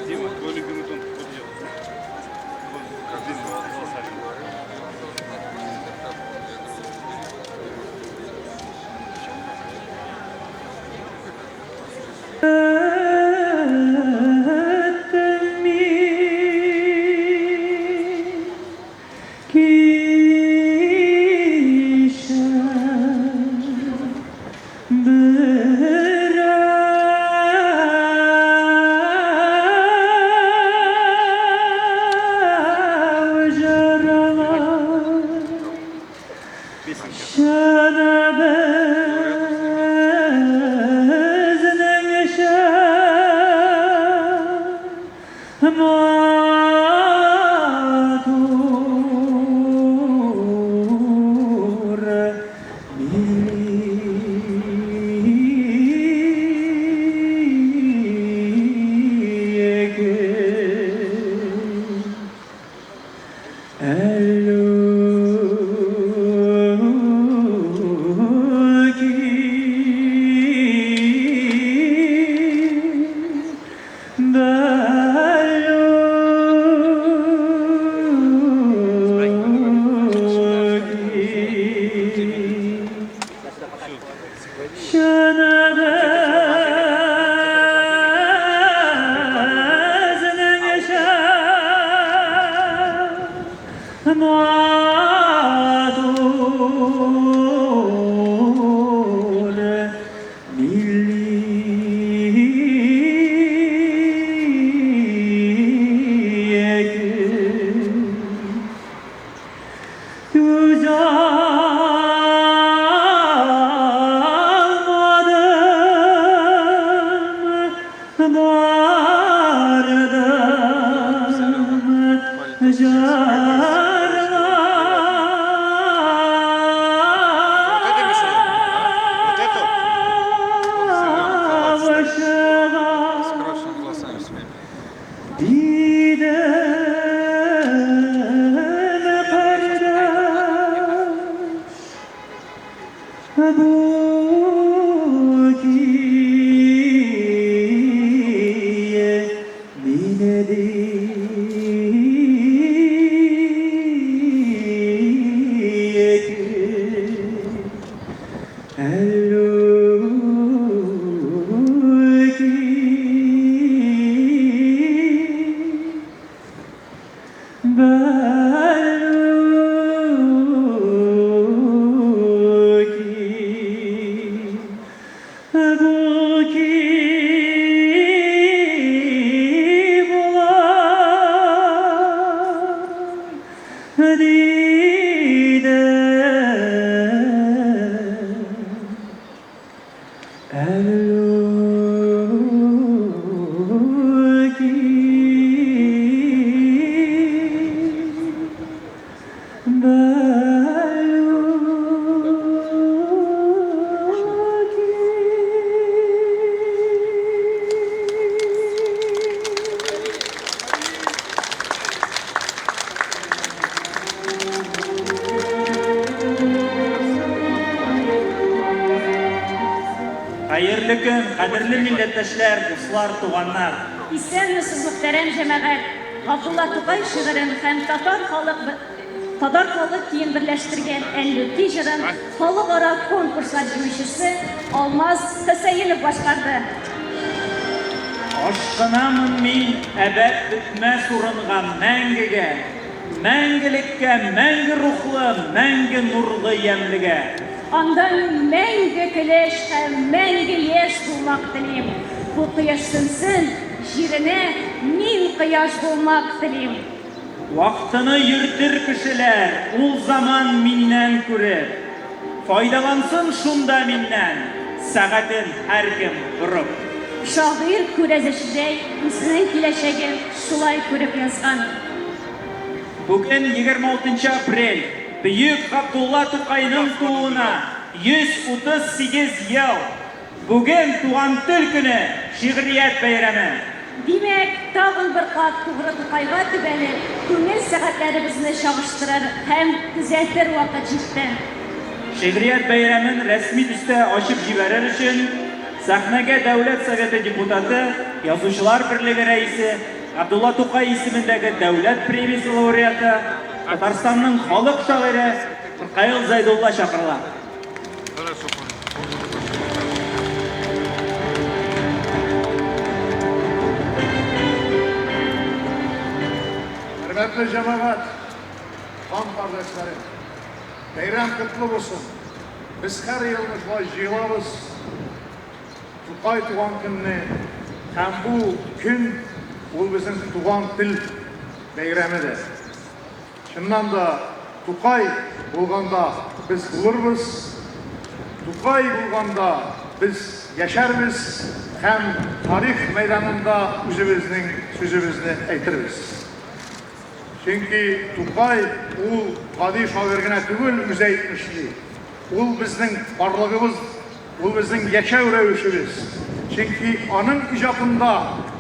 Дима, твой любимый тон какой делал? Как длинный. Хәерле көн, кадерле милләттәшләр, дуслар, туганнар! Исәнмесез, мөхтәрәм җәмәгать! Габдулла Тукай шигырен һәм татар халык татар халык көен берләштергән Әллүки җырын халыкара конкурслар җиңүчесе Алмаз Хөсәенов башкарды. Ашкынамын мин әбәд бетмәс урынга мәңгегә, Мәңгелеккә, мәңге рухлы, мәңге нурлы ямьлегә. Анда мин мәңге көләч һәм мәңге яшь булмак телим. Бу кояш сүнсен, җиренә мин кояш булмак телим. Вакытыны йөртер кешеләр, ул заман миннән күреп. Файдалансын шунда миннән, сәгатен һәркем борып. Шагыйрь күрәзәчедәй үзенең киләчәген шулай күреп язган. Бүген 26 нчы апрель, бөек Габдулла Тукайның тууына 138 ел. Бүген Туган тел көне, шигърият бәйрәме. Димәк, тагын бер кат тугры Тукайга төбәлеп, күңел сәгатьләребезне чагыштырыр һәм төзәтер вакыт җитте. Шигърият бәйрәмен рәсми төстә ачып җибәрер өчен, сәхнәгә Дәүләт Советы депутаты, Язучылар берлеге рәисе, Габдулла Тукай исемендәге Дәүләт премиясе лауреаты, Татарстанның халык шагыйре Ркаил Зәйдулла чакырыла. Хорошо, понял. Хөрмәтле җәмәгать, кан кардәшләрем, бәйрәм котлы булсын. Без һәр елны шулай җыелабыз. Тукай туган көнне һәм бу көн ул безнең туган тел бәйрәме дә. Чыннан да, Тукай булганда без булырбыз, Тукай булганда без яшәрбез һәм тарих мәйданында үзебезнең сүзебезне әйтербез. Чөнки Тукай ул гади шагыйрь генә түгел, үзе әйтмешли, ул безнең барлыгыбыз, ул безнең яшәү рәвешебез. Чөнки аның иҗатында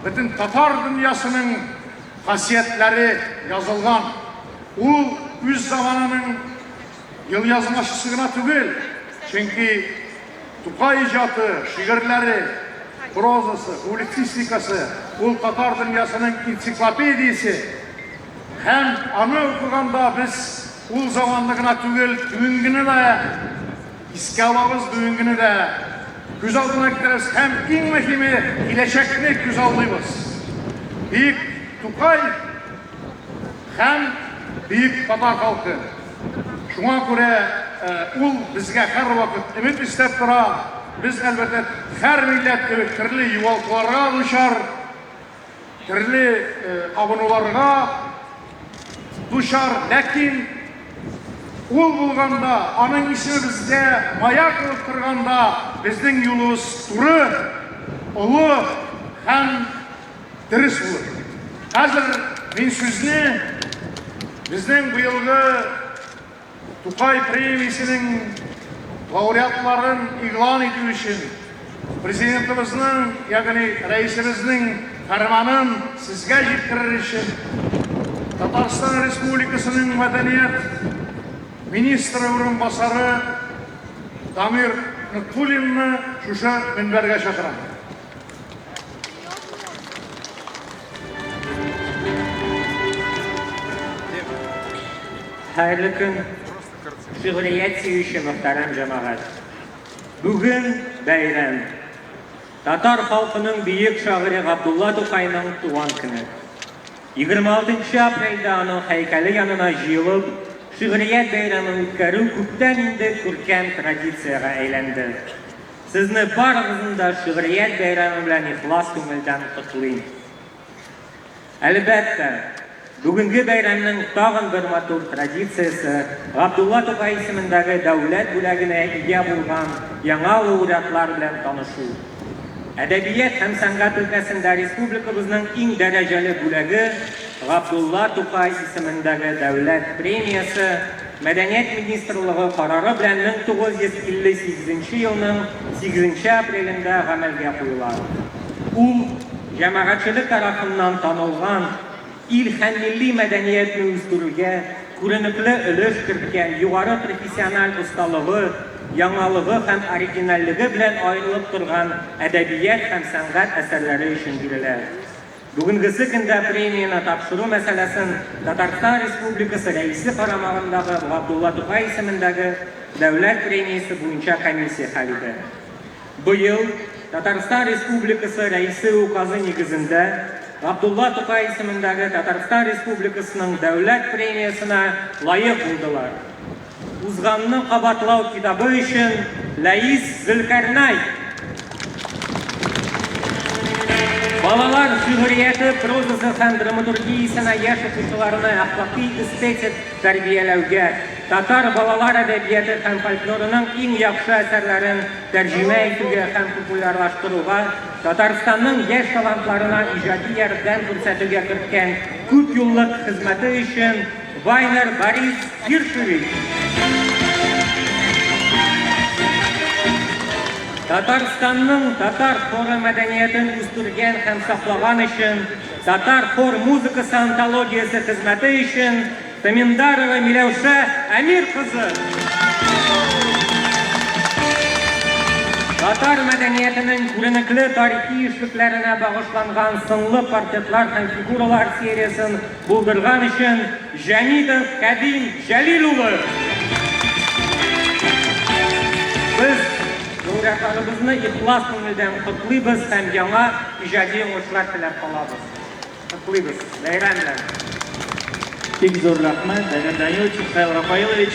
бөтен татар дөньясының хасиятләре язылган. Ул үз заманының елъязмачысы гына түгел, чөнки Тукай иҗаты, шигырьләре, прозасы, публицистикасы, ул татар дөньясының энциклопедиясе. Һәм аны укыганда без ул заманны гына түгел, бүгенгене дә искә алабыз, бүгенгене дә күз алдына китерәбез һәм иң мөһиме, киләчәкне күзаллыйбыз. Бөек Тукай һәм бөек татар халкы. Шуңа күрә ул безгә һәрвакыт өмет өстәп тора. Без, әлбәттә, һәр милләт кебек төрле югалтуларга дучар, төрле абынуларга дучар, ләкин ул булганда, аның исеме безгә маяк булып торганда, безнең юлыбыз туры, олы һәм дөрес булыр. Хәзер мин сүзне безнең быелгы Тукай премиясенең лауреатларын игълан итү өчен Президентыбызның, ягъни Рәисебезнең фәрманын сезгә җиткерер өчен Татарстан Республикасының мәдәният министры урынбасары Дамир Нотфуллинны шушы мөнбәргә чакырам. Хәерле көн, шигърият сөюче мөхтәрәм җәмәгать. Бүген бәйрәм. Татар халкының бөек шагыйре Габдулла Тукайның туган көне. 26 нчы апрельдә аның һәйкәле янына җыелып, шигърият бәйрәме үткәрү күптән инде күркәм традициягә әйләнде. Сезне барыгызны да шигърият бәйрәме белән ихлас күңелдән котлыйм. Әлбәттә, бүгенге бәйрәмнең тагын бер матур традициясе, Габдулла Тукай исемендәге дәүләт бүләгенә ия булган яңа лауреатлар белән танышу. Әдәбият һәм сәнгать өлкәсендә республикабызның иң дәрәҗәле бүләге, Габдулла Тукай исемендәге дәүләт премиясе Мәдәният министрлыгы карары белән 1958 нче елның сигезенче апрелендә гамәлгә куела. Ул, җәмәгатьчелек тарафыннан танылган, ил һәм милли мәдәниятне үстерүгә күренекле өлеш керткән югары профессиональ осталыгы, яңалыгы һәм оригинальлеге белән аерылып торган әдәбият һәм сәнгать әсәрләре өчен бирелә. Бүгенгесе көндә премияне тапшыру мәсьәләсен Татарстан Республикасы Рәисе карамагындагы Габдулла Тукай исемендәге Дәүләт премиясе буенча комиссия хәл итә. Быел Татарстан Республикасы Рәисе Указы нигезендә Габдулла Тукай исемендәге Татарстан Республикасының Дәүләт премиясенә лаек булдылар. Узганны кабатлау китабы өчен Ләис Зөлкәрнай! Балалар шигърияте, прозасы һәм драматургиясенә яшь укучыларны әхлакый-эстетик тәрбияләүгә, татар балалар әдәбияты һәм фольклорының иң яхшы әсәрләрен тәрҗемә итүгә һәм популярлаштыруга, Татарстанның яшь талантларына иҗади ярдәм күрсәтүгә керткән күпьеллык хезмәте өчен Вайнер Борис Гиршевич. Татарстанның татар хоры мәдәниятен үстергән һәм саклаган өчен, татар хор музыкасы антологиясе хезмәте өчен Таминдарова Миләүшә Әмир кызы. Татар мәдәниятенең күренекле тарихи эшлекләренә багышланган сынлы портретлар һәм фигуралар сериясен булдырган өчен Җәмитов Кәдим Җәлил улы. Без лауреатларыбызны ихлас күңелдән котлыйбыз һәм яңа иҗади уңышлар теләп калабыз. Котлыйбыз! Бәйрәм белән! Бик зур рәхмәт, Дамир Данилович, Михаил Рафаилович.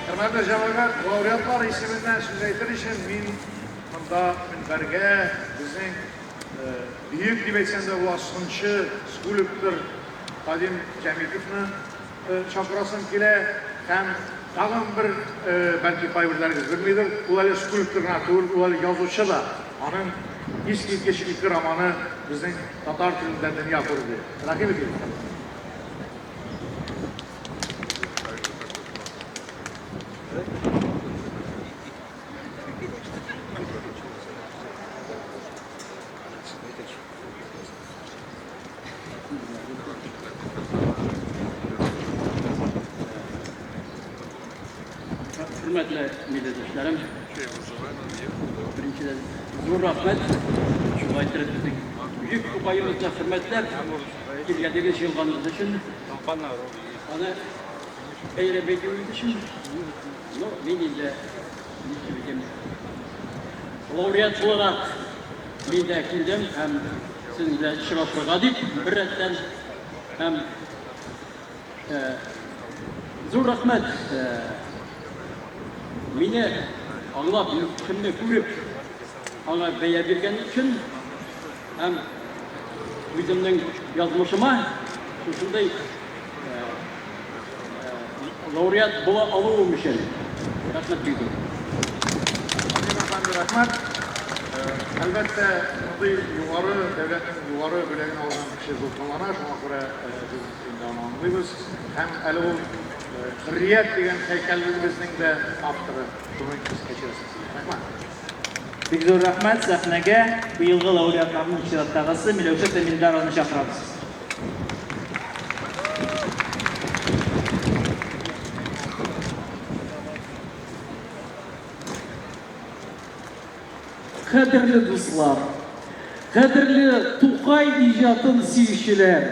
Хөрмәтле җәмәгать, лауреатлар исеменнән сүз әйтер өчен мин монда мөнбәргә безнең бөек дип әйтсәм дә була, сынчы, скульптор Кадим Җәмитовны чакырасым килә һәм тагын бер, бәлки кайберләрегез белмидер, ул әле скульптор гына түгел, ул әле язучы да. Аның искиткеч ике романы безнең татар телендә дөнья күрде. Рәхим итегез. Хөрмәтле милләттәшләрем, беренчедән зур рәхмәт, шулай иттереп безнең бөек Тукаебызны хөрмәтләп килгәнегез, җыелганыгыз өчен, аны бәйрәм итүегез өчен. Ну, мин инде ничек әйтим, лауреат буларак мин дә килдем һәм сезнең белән очрашырга дип бер рәттән һәм зур рәхмәт мине аңлап, минем эшемне күреп, аңа бәя биргән өчен һәм үземнең язмышыма шушындый лауреат була алуым өчен рәхмәт бик зур. Амин әфәнде, рәхмәт. Әлбәттә, мондый югары, дәүләтнең югары бүләген алган кеше дулкынлана, шуңа күрә без инде аны аңлыйбыз. Һәм әле ул Хөррият дигән һәйкәлебезнең дә авторы, шуны искә төшерәсем килә. Рәхмәт. Бик зур рәхмәт. Сәхнәгә быелгы лауреатларның чираттагысы Миләүшә Тәмилдарованы чакырабыз. Кадерле дуслар, кадерле Тукай иҗатын сөючеләр,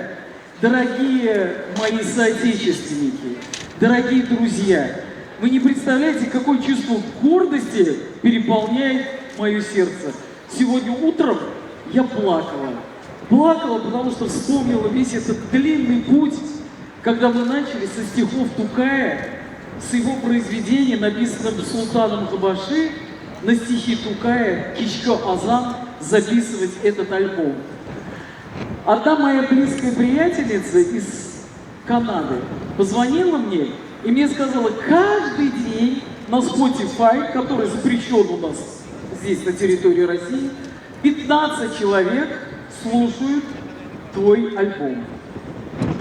дорогие мои соотечественники, дорогие друзья, вы не представляете, какое чувство гордости переполняет мое сердце. Сегодня утром я плакала. Плакала, потому что вспомнила весь этот длинный путь, когда мы начали со стихов Тукая, с его произведения, написанным Султаном Хабаши, на стихи Тукая «Кичко Азан» записывать этот альбом. Одна моя близкая приятельница из Канады позвонила мне и мне сказала, каждый день на Spotify, который запрещен у нас здесь, на территории России, 15 человек слушают твой альбом.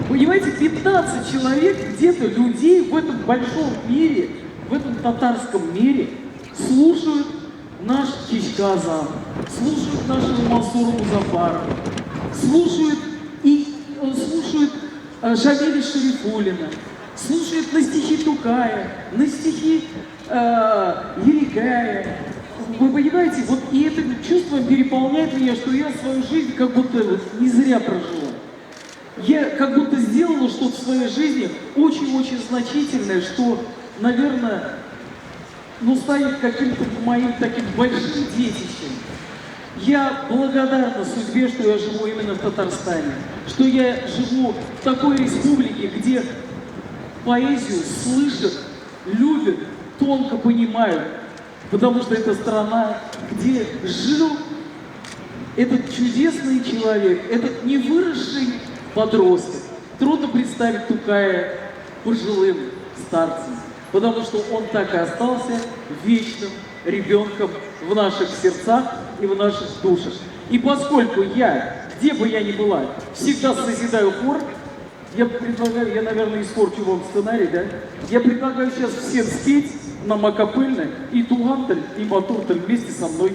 Понимаете, 15 человек где-то людей в этом большом мире, в этом татарском мире слушают наш Кичказан, слушают нашего Мансура Музафарова, слушают и слушают Шамиля Шарифуллина, слушают на стихи Тукая, на стихи Ерикая. Вы понимаете, вот и это чувство переполняет меня, что я свою жизнь как будто вот не зря прожила. Я как будто сделала что-то в своей жизни очень-очень значительное, что, наверное, ну, станет каким-то моим таким большим детищем. Я благодарна судьбе, что я живу именно в Татарстане, что я живу в такой республике, где поэзию слышат, любят, тонко понимают, потому что это страна, где жил этот чудесный человек, этот невыросший подросток. Трудно представить Тукая пожилым старцем, потому что он так и остался вечным ребенком в наших сердцах и в наших душах. И поскольку я, где бы я ни была, всегда созидаю хор, я предлагаю, я, наверное, испорчу вам сценарий, да? Я предлагаю сейчас всем спеть Нам акапельно и туган тел, и матур тел вместе со мной.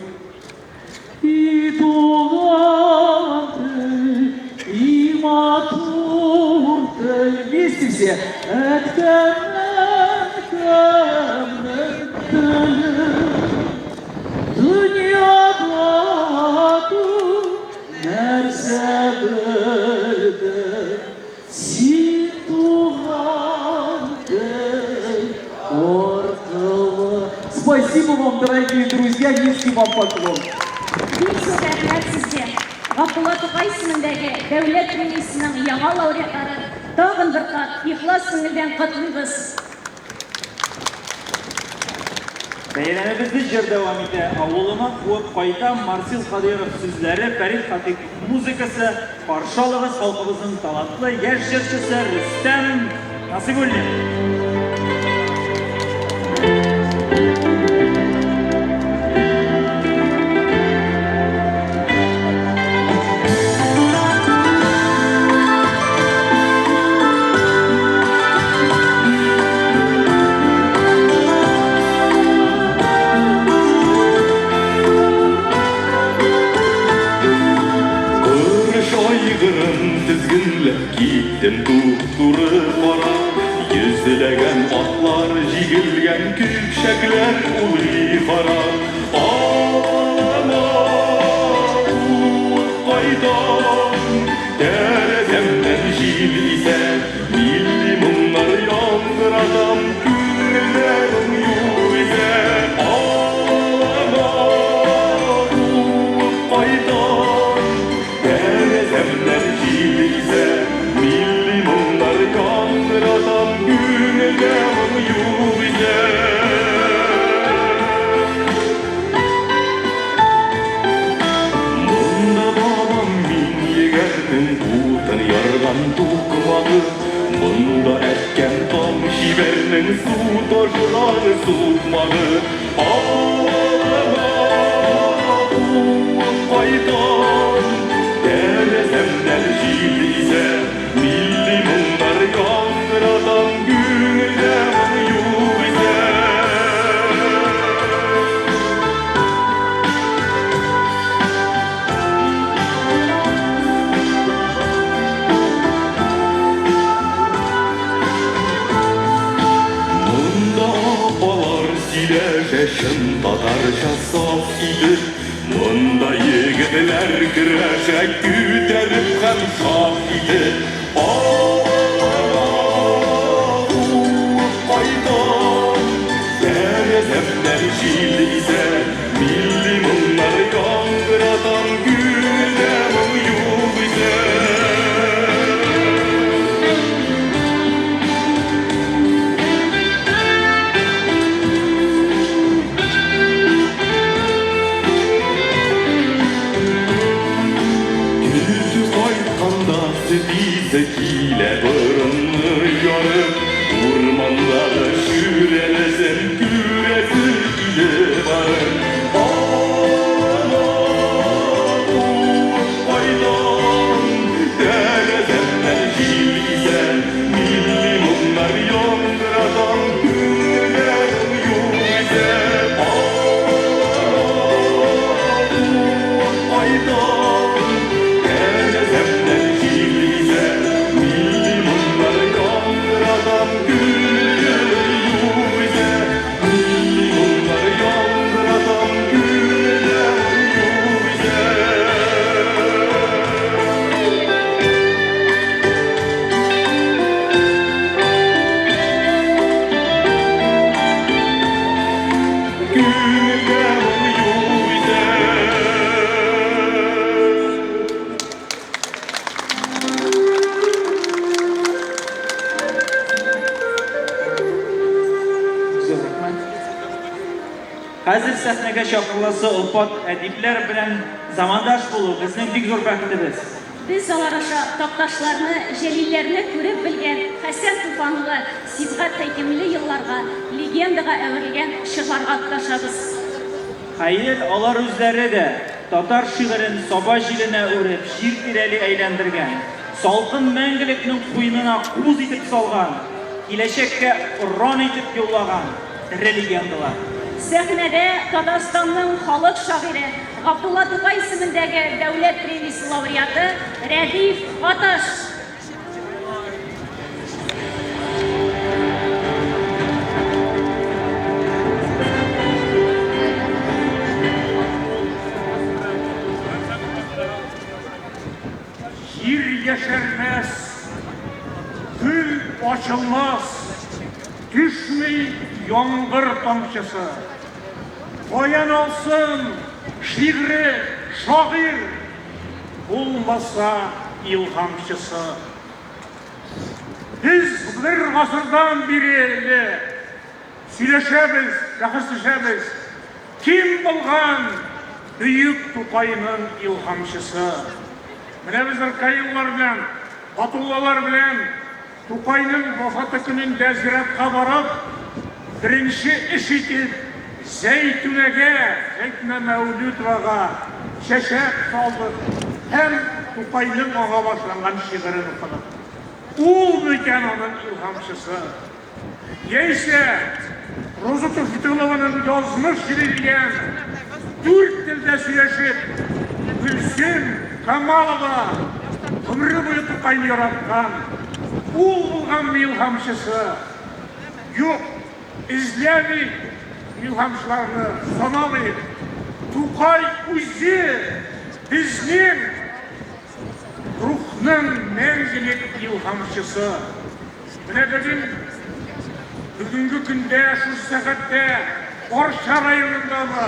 И туган тел, и матур тел. Вместе все. Әткәмнең, әткәмнең теле. Дөньяда күп нәрсә белдем. Син туган тел аркылы. Спасибо вам, дорогие друзья, низкий вам поклон. Бик зур рәхмәт сезгә! Габдулла Тукай исемендәге Дәүләт премиясенең яңа лауреатларын тагын бер кат ихлас күңелдән котлыйбыз! Бәйрәмебезне җыр дәвам итә. Авылыма куып кайтам, Марсил Кадыйров сүзләре, Фәрит Хатыйпов музыкасы. Каршы алыгыз халкыбызның талантлы яшь җырчысы Рөстәм Насыйбуллин. Көреш айгырын тезгенләп киттем туп-туры карап. Йөзләгән атлар җигелгән көпчәкләр улый карап. Авылыма куып кайтам, тәрәзәмнән җил исә, милли моңнар яңгыратам, күңелдә моң юк исә. Авылыма куып кайтам, тәрәзәмнән җил исә, милли моңнар яңгыратам, күңелдә моң юк исә. Монда бабам мин егәрнең утын ярган тукмагы, Монда әткәм таң чибәрнең су ташыган сукмагы. Авылыма куып кайтам, тәрәзәмнән җил исә, милли моңнар яңгыратам, күңелдә моң юк исә. Монда апалар сөйләшә чын татарча саф итеп, Монда егетләр көрәшә күтәреп һәм шаф итеп. Авылыма куып кайтам, тәрәзәмнән җил исә, милли моңнар яңгыратам, күңелдә моң юк исә. Көтү кайтканда сөт исе килә борынны ярып, Урмандагы шүрәлесен күрәсе килеп барып. Авылыма куып кайтам, тәрәзәмнән җил исә, милли моңнар яңгыратам, күңелдә моң юк исә. Авылыма куып кайтам, тәрәзәмнән җил исә, милли моңнар яңгыратам, күңелдә юк исә. Милли моңнар яңгыратам, күңелдә моң юк исә. Күңелдә моң юк исә. Зур рәхмәт. Хәзер сәхнәгә чакырыласы олпат әдипләр белән замандаш булу безнең бик зур бәхетебез. Без алар аша Такташларны, Җәлилләрне күреп белгән Хәсән Туфанлы, Сибгат Хәкимле елларга, легендага әверелгән чорларга тоташабыз. Хәер, алар үзләре дә татар шигырен Саба җиленә үреп, җир тирәли әйләндергән, салкын мәңгелекнең куенына куз итеп салган, киләчәккә оран итеп юллаган. тере легендалар. Сәхнәдә Татарстанның халык шагыйре, Габдулла Тукай исемендәге дәүләт премиясе лауреаты Рәдиф Гаташ. Җир яшәрмәс, гөл ачылмас, төшми яңгыр тамчысы. Каян алсын шигъре шагыйрь, булмаса илһамчысы. Без бер гасырдан бирле Сөйләшәбез, бәхәсләшәбез, кем булган бөек Тукайның илһамчысы? Менә без Ркаиллар белән, Батуллалар белән Тукайның вафаты көнендә зиратка барып, беренче эш итеп Зәйтүнәгә, Зәйтүнә Мәүлүтовага чәчәк салдык һәм Тукайның аңа башланган шигырен укыдык. Ул микән аның илһамчысы? Яисә Роза Туфитулованың Язмыш җиле дигән дүрт телдә сөйләшеп, Гөлсем Камалова гомере буе Тукайны яраткан, ул булганмы илһамчысы? Юк, эзләмик илһамчыларны, санамыйк. Тукай үзе безнең Рухның мәңгелек илһамчысы. Менә бүген, бүгенге көндә, шушы сәгатьтә Арча районындамы,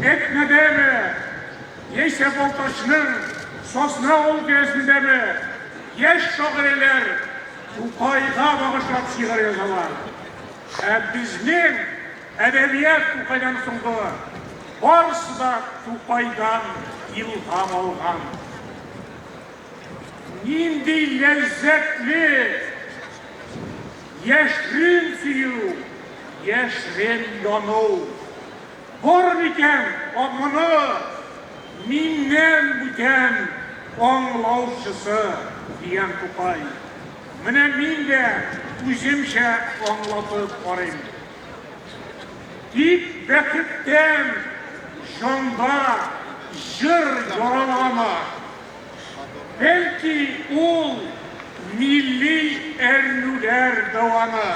Әтнәдәме, яисә Балтачның Сосна авыл тирәсендәме яшь шагыйрәләр Тукайга багышлап шигырь язалар. Ә безнең Әдәбият Тукайдан соңгы, барысы да Тукайдан илһам алган. Нинди ләззәтле яшерен сөю, яшерен яну. Бар микән моны миннән бүтән аңлаучысы, дигән Тукай. Менә мин дә үземчә аңлатып карыйм. Тик бәхеттән җанда җыр яралама. Бәлки ул милли әрнүләр дәвамы.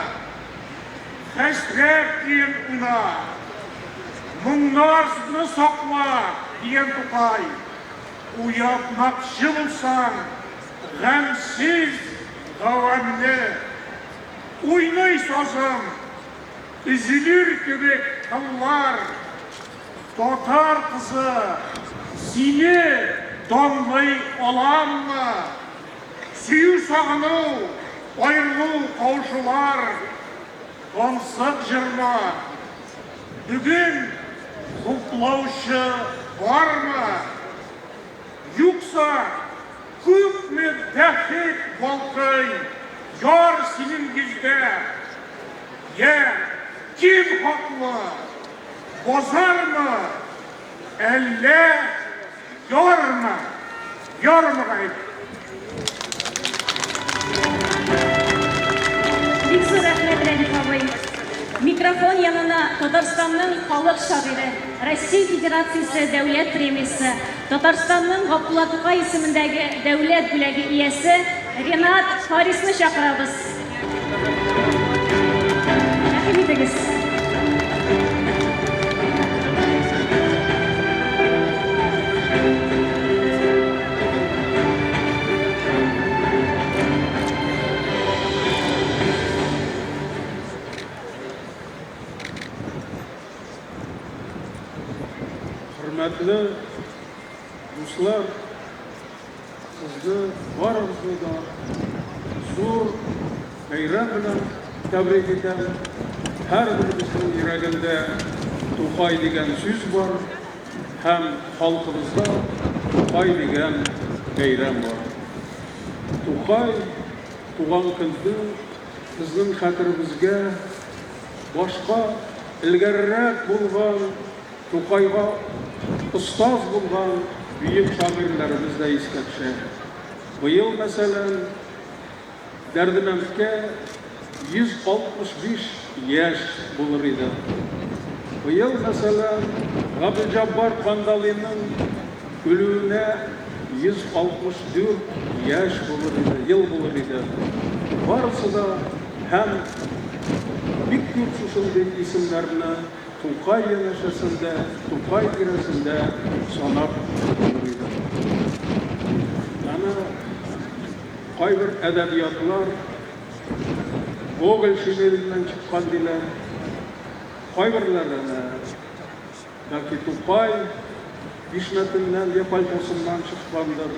Хәсрәт көен уйна, моңнарны сакла, дигән Тукай. Уятмакчы булсаң, гамьсез гавәмне. Уйный сазым, өзелер кебек кыллар. Татар кызы, сине данлый аламмы? Сөю-сагыну, аерылу, кавышулар, тансык җырмы? Бүген хуплаучы бармы? Юкса, күпме бәхет балкый яр синең йөздә. Йә, кем хаклы, базармы, әллә ярмы? Ярмы гаеп? Бик зур рәхмәт, Рәдиф абый. Микрофон янына Татарстанның халык шагыйре, Россия Федерациясе Дәүләт премиясе, Татарстанның Габдулла Тукай исемендәге Дәүләт бүләге иясе Ренат Харисны чакырабыз. Рәхим итегез. Хөрмәтле дуслар, сезне барыгызны да зур бәйрәм белән тәбрик итәм. Һәрберебезнең йөрәгендә Тукай дигән сүз бар һәм халкыбызда Тукай дигән бәйрәм бар. Тукай туган көнне безнең хәтеребезгә башка элгәрерәк булган, Тукайга остаз булган бөек шагыйрьләребез дә искә төшә. Быел, мәсәлән, Дәрдемәндкә 165 яшь булыр иде. Быел, мәсәлән, Габделҗаббар Кандалыйның үлүенә 164 яшь булыр иде, ел булыр иде. Барысы да һәм бик күп шушындый исемнәрне Тукай янәшәсендә, Тукай тирәсендә санап булыр иде. Аны кайбер әдәбиятлар Гоголь шинеленнән чыккан диләр. Кайберләре әнә бәлки Тукай бишмәтеннән йә пальтосыннан чыккандыр.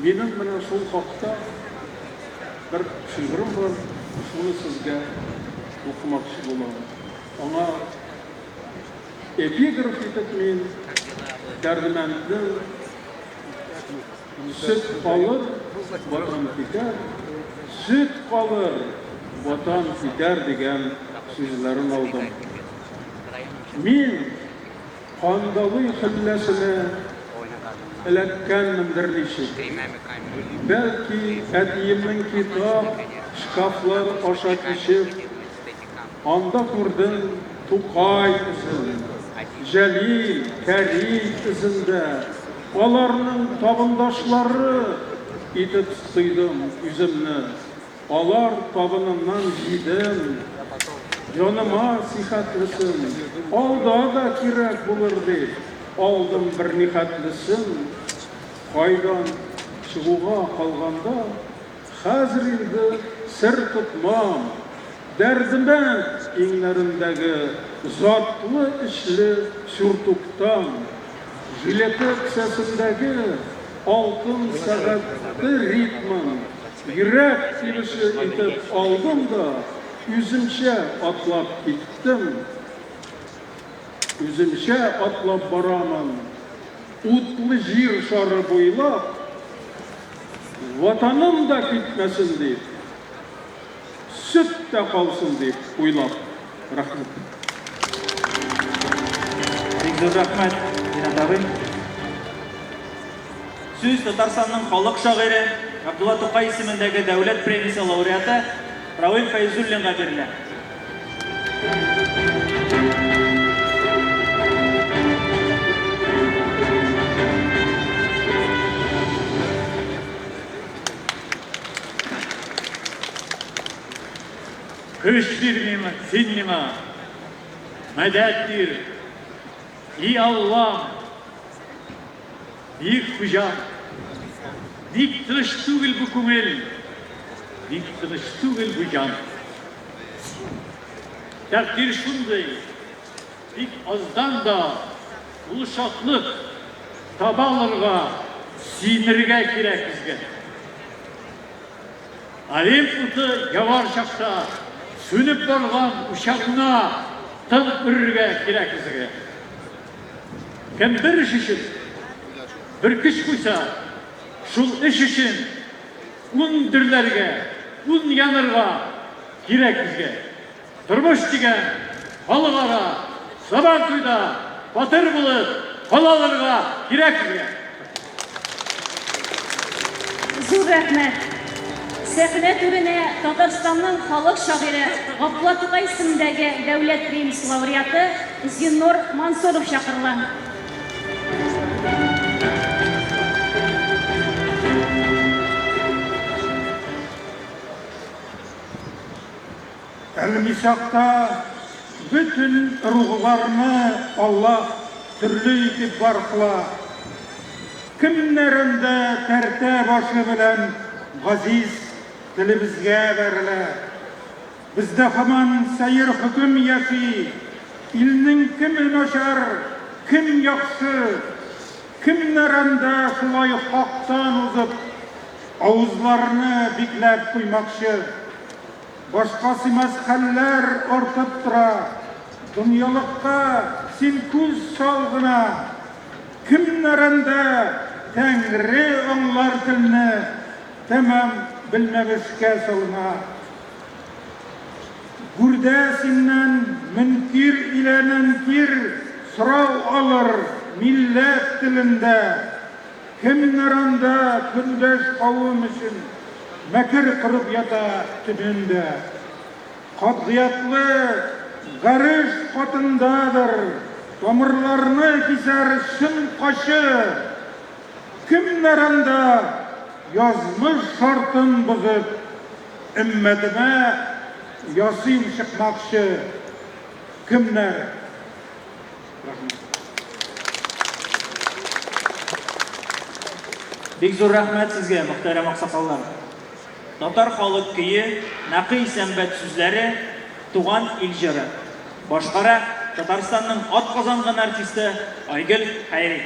Минем менә шул хакта бер шигырем бар, шуны сезгә укымакчы булам. Аңа эпиграф итеп мин Дәрдемәнднең Сөт калыр, Ватан китәр, сөт калыр, Ватан китәр дигән сүзләрен алдым. Мин Кандалый хөлләсенә эләккәнмендер ничек. Бәлки, әтиемнең китап шкафлары аша кичеп, анда күрдем Тукай эзен, Җәлил, Кәрим эзен дә, аларның табындашлары итеп тойдым үземне. Алар табыныннан җидем, җаныма сихәтлесен, алда да кирәк булыр дип, алдым бернихәтлесен. Кайдан чыгуга калганда, хәзер инде сер тотмам, Дәрдемәнд иңнәрендәге затлы эчле сюртуктан, жилеты кесәсендәге алтын сәгате ритмын йөрәк тибеше итеп алдым да үземчә атлап киттем. Үземчә атлап барамын, утлы җир шары буйлап, Ватаным да китмәсен дип. Сөт тә калсын дип уйлап. Рәхмәт. Бик зур рәхмәт, Ринат абый. Сүз Татарстанның халык шагыйре, Габдулла Тукай исемендәге дәүләт премиясе лауреаты Равил Фәйзуллинга бирелә. Көч бир миңа, син миңа, мәдәт бир, и Аллам, бөек хуҗам. Бик тыныч түгел бу күңел, бик тыныч түгел бу җан. Тәкъдир шундый, бик аздан да ул шатлык таба алырга, сөенергә кирәк безгә. Олимп уты явар чакта сүнеп барган учагыңа тын өрергә кирәк безгә. Кем бер эш өчен бер көч куйса, шул эш өчен ун дөрләргә, ун янырга кирәк безгә. Тормыш дигән халыкара Сабантуйда батыр булып кала алырга кирәк безгә. Зур рәхмәт! Сәхнә түренә Татарстанның халык шагыйре Габдулла Тукай исемендәге дәүләт премиясе лауреаты Зиннур Мансуров чакырыла. Әлмисакта бөтен ыругларны Аллаһ төрле итеп бар кыла. Кемнәр анда тәртә башы белән газиз телебезгә бәрелә. Бездә һаман сәер хөкем яши, илнең кеме начар, кем яхшы, кемнәр анда шулай хактан узып, авызларны бикләп куймакчы. Башка сыймас хәлләр артып тора. Дөньялыкка син күз сал гына. Кемнәр анда Тәңре аңлар телне тәмам белмәмешкә салына. Гүрдә синнән мөнкир илә нәнкир сорау алыр милләт телендә. Кемнәр анда көндәш кавым өчен? Мәкер корып ята төнен дә. Катгыятлы гареш катындадыр, Тамырларны кисәр чын качы. Кемнәр анда язмыш шартын бозып, Өммәтемә ясыйм чыкмакчы? Кемнәр? Рәхмәт. Бик зур рәхмәт сезгә, мөхтәрәм аксакаллар. Татар халык көе, Нәкый Исәнбәт сүзләре, Туган ил җыры. Башкара Татарстанның атказанган артисты Айгөл Хәйри.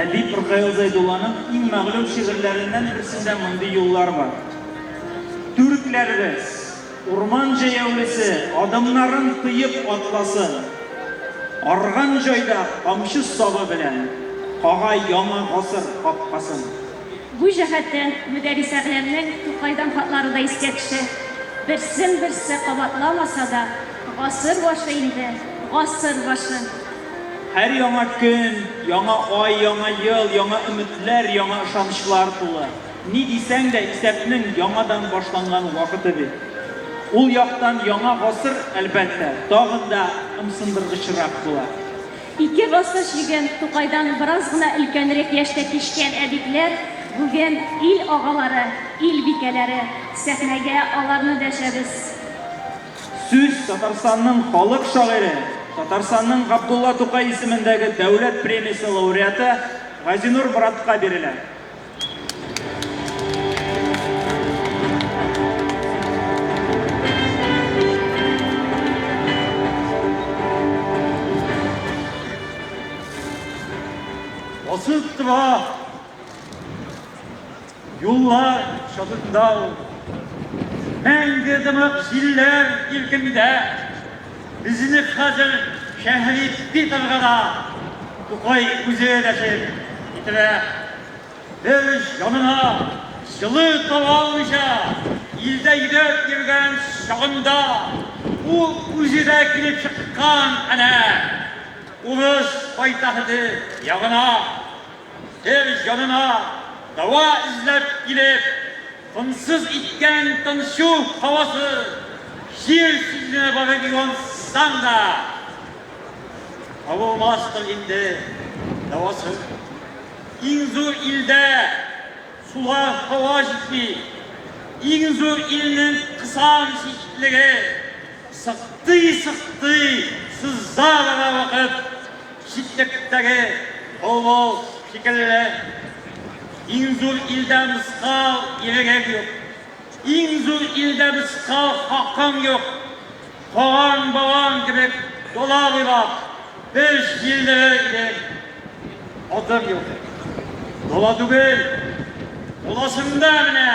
Әдип Ркаил Зәйдулланың иң мәгълүм шигырьләреннән берсендә мондый юллар бар. Түркләрбез, урман җәяүлесе адымнарын тыеп атласын. Арган җайдак камчы сабы белән кага яңа гасыр капкасын. Бу җәһәттән Мөдәррис Әгъләмнең Тукайдан хатлары да искә төшә. Берсен-берсе кабатламаса да, гасыр башы инде, гасыр башы. Һәр яңа көн, яңа ай, яңа ел, яңа өметләр, яңа ышанычлар тулы. Ни дисәң дә, исәпнең яңадан башланган вакыты бит. Ул яктан яңа гасыр, әлбәттә, тагын да ымсындыргычрак була. Ике гасыр чиген Тукайдан бераз гына өлкәнрәк яшьтә кичкән әдипләр бүген ил агалары, ил бикәләре. Сәхнәгә аларны дәшәбез. Сүз Татарстанның халык шагыйре, Татарстанның Габдулла Тукай исемендәге дәүләт премиясе лауреаты Газинур Моратка бирелә. Басып тора юллар чатында ул. Мәңге дымык җилләр иркендә. Безне хәзер Шәһри Питерга да Тукай үзе дәшеп китерә. Бер җанына җылы таба алмыйча илдә йөдәп йөргән чагында ул үзе дә килеп чыккан әнә урыс пайтәхете ягына. Бер җанына дәва эзләп килеп, тынсыз иткән тынчу һавасы җир читенә барып юансаң да, табылмастыр инде дәвасы. Иң зур илдә сулар һава җитми, иң зур илнең кысан читлеге сыктый-сыктый сыза бара вакыт читлектәге былбыл шикелле. Иң зур илдә мыскал ирегең юк, иң зур илдә мыскал хакың юк. Каган бабаң кебек дала буйлап бер җилдерер идең. Атың юк. Дала түгел, даласында менә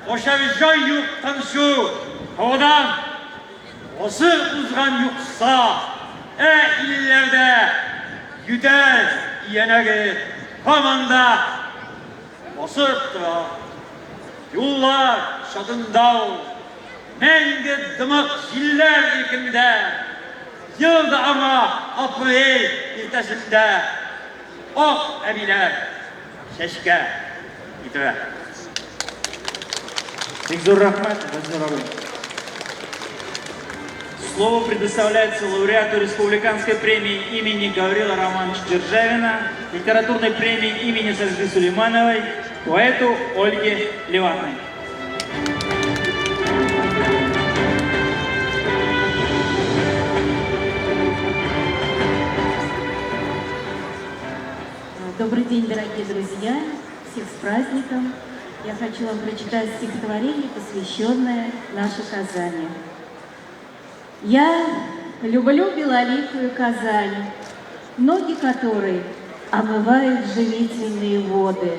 качар җай юк тынчу һавадан. Гасыр узган юкса, ә илләрдә ютәл өянәге һаман да басып тора. Юллар чатында ул, мәңге дымык җилләр иркендә. Ел да аңа апрель иртәсендә ак әбиләр чәчкә китерә. Бик зур рәхмәт, Газинур абый. Слово предоставляется лауреату Республиканской премии имени Гаврила Романовича Державина, литературной премии имени Сажиды Сулеймановой, поэту Ольге Леватной. Добрый день, дорогие друзья! Всех с праздником! Я хочу вам прочитать стихотворение, посвященное нашей Казани. Я люблю белоликую Казань, ноги которой омывают живительные воды.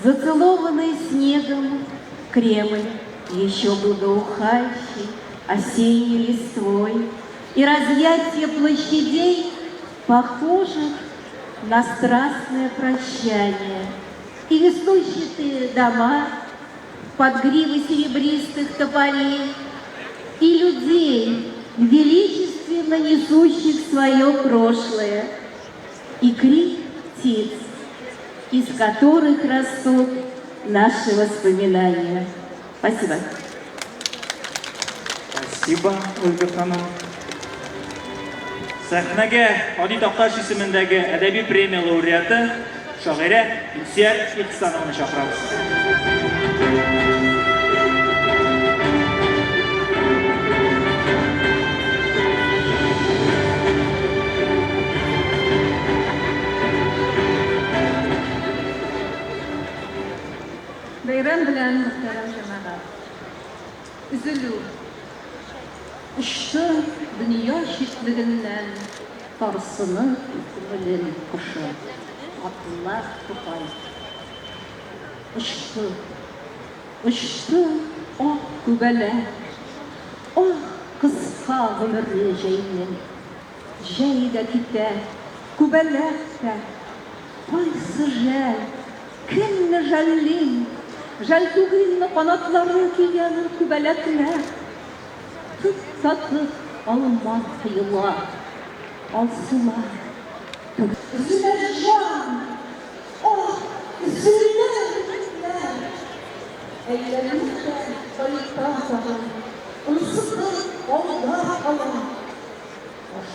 Зацелованный снегом Кремль, еще благоухающий осенней листвой, и разъятие площадей, похожих на страстное прощание, и веснущатые дома под гривы серебристых тополей, и людей, величественно несущих свое прошлое, и крик птиц, из которых растут наши воспоминания. Спасибо. Спасибо, Ольга Ханова. Сәхнәгә Һади Такташ исемендәге әдәби премия лауреаты, шагыйрә Илсөяр Ихсанованы чакырабыз. Бәйрәм белән, мөхтәрәм җәмәгать! Өзелү. Очты дөнья читлегеннән Тарсынып күңелем кошы. Габдулла Тукай. Очты, очты ак күбәләк, Ах, кыска гомерле җәйнең. Җәй дә китә, күбәләк тә. Кайсы жәл, кемне жәллим? Жәл түгелме канатлары көйгән ул күбәләкне? Тып та тып алма коела, алсулар. Өзелә җан, ах, өзелә өметләр. Әйләнеп тә кайта тагын, ымсынып алда кала.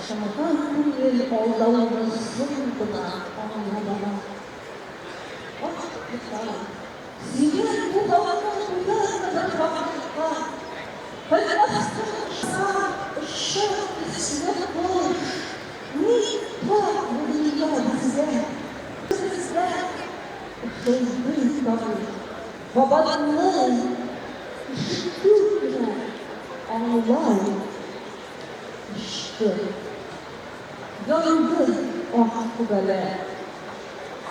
Ачынган күңел алдауны соң гына аңлап ала. Ах, Тукай, синең бу халкың куярмы бер вакытка? Кайтмассың очса, очар төсле кош, Ник тар бу дөнья безгә? Безгә ошый тарих, кабатлый, Ишетү генә, аңлау очты. Янды ак күбәләк,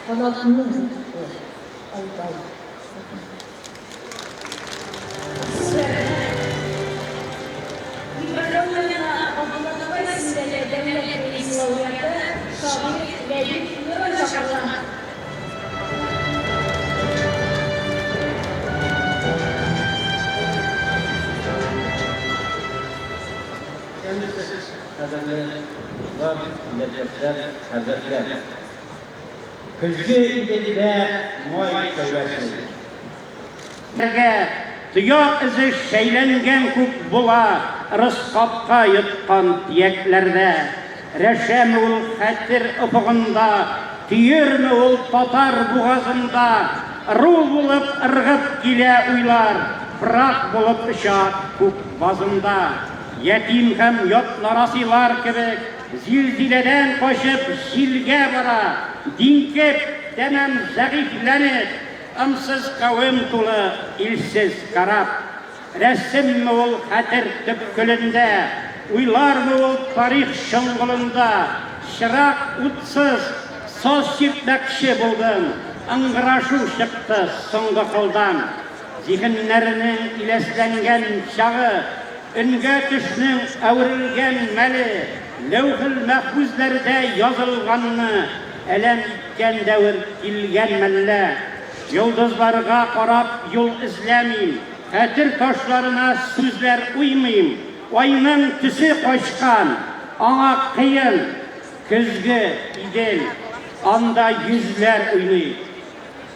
канатны итте алдай. Микрофон янына Габдулла Тукай исемендәге дәүләт премиясе лауреаты, шагыйрь Ләбиб Лерон чакырыла. Исәнмесез, кадерле дуслар, милләттәшләр, хәзрәтләр! Көзге Иделдә май шәүләсе. Бергә тояк эзе шәйләнгән күк була Ырыс капка йоткан төякләрдә. Рәшәме ул хәтер офыгында, Төерме ул татар бугазында? Ыру булып ыргып килә уйлар, Фрак булып оча күк базында. Ятим һәм ят нарасыйлар кебек, Зилзиләдән качып җилгә бара, Диңкеп, тәмам зәгыйфьләнеп, Ымсыз кавем тулы илсез кораб. Рәсемме ул хәтер төпкелендә, Уйлармы ул тарих чоңгылында? Чырак утсыз, саз чиртмәкче булдым, Ыңгырашу чыкты соңгы кылдан. Зиһеннәренең иләсләнгән чагы, Өнгә төшнең әверелгән мәле, Ләүхел-мәхфүзләрдә язылганны Әләм иткән дәвер килгән мәллә? Йолдызларга карап юл эзләмим, Хәтер ташларына сүзләр уймыйм. Айның төсе качкан, аңа кыен, Көзге Идел, анда йөзләр уйный.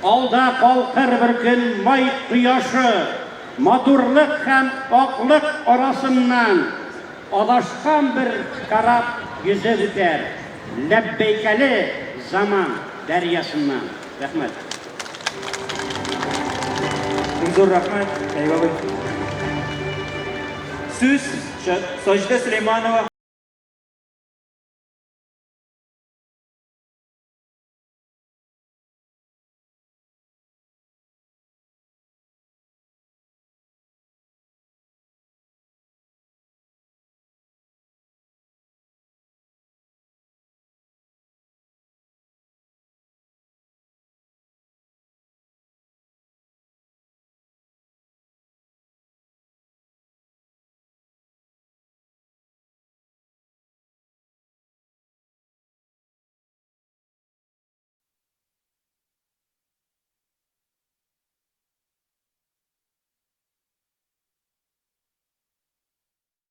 Алда калкыр бер көн май кояшы, Матурлык һәм аклык арасыннан Адашкан бер кораб йөзеп үтәр, Ләббәйкәле заман дәрьясыннан. Рәхмәт. Бик зур рәхмәт, Әюп абый. Сүз Саҗидә Сөләйманова.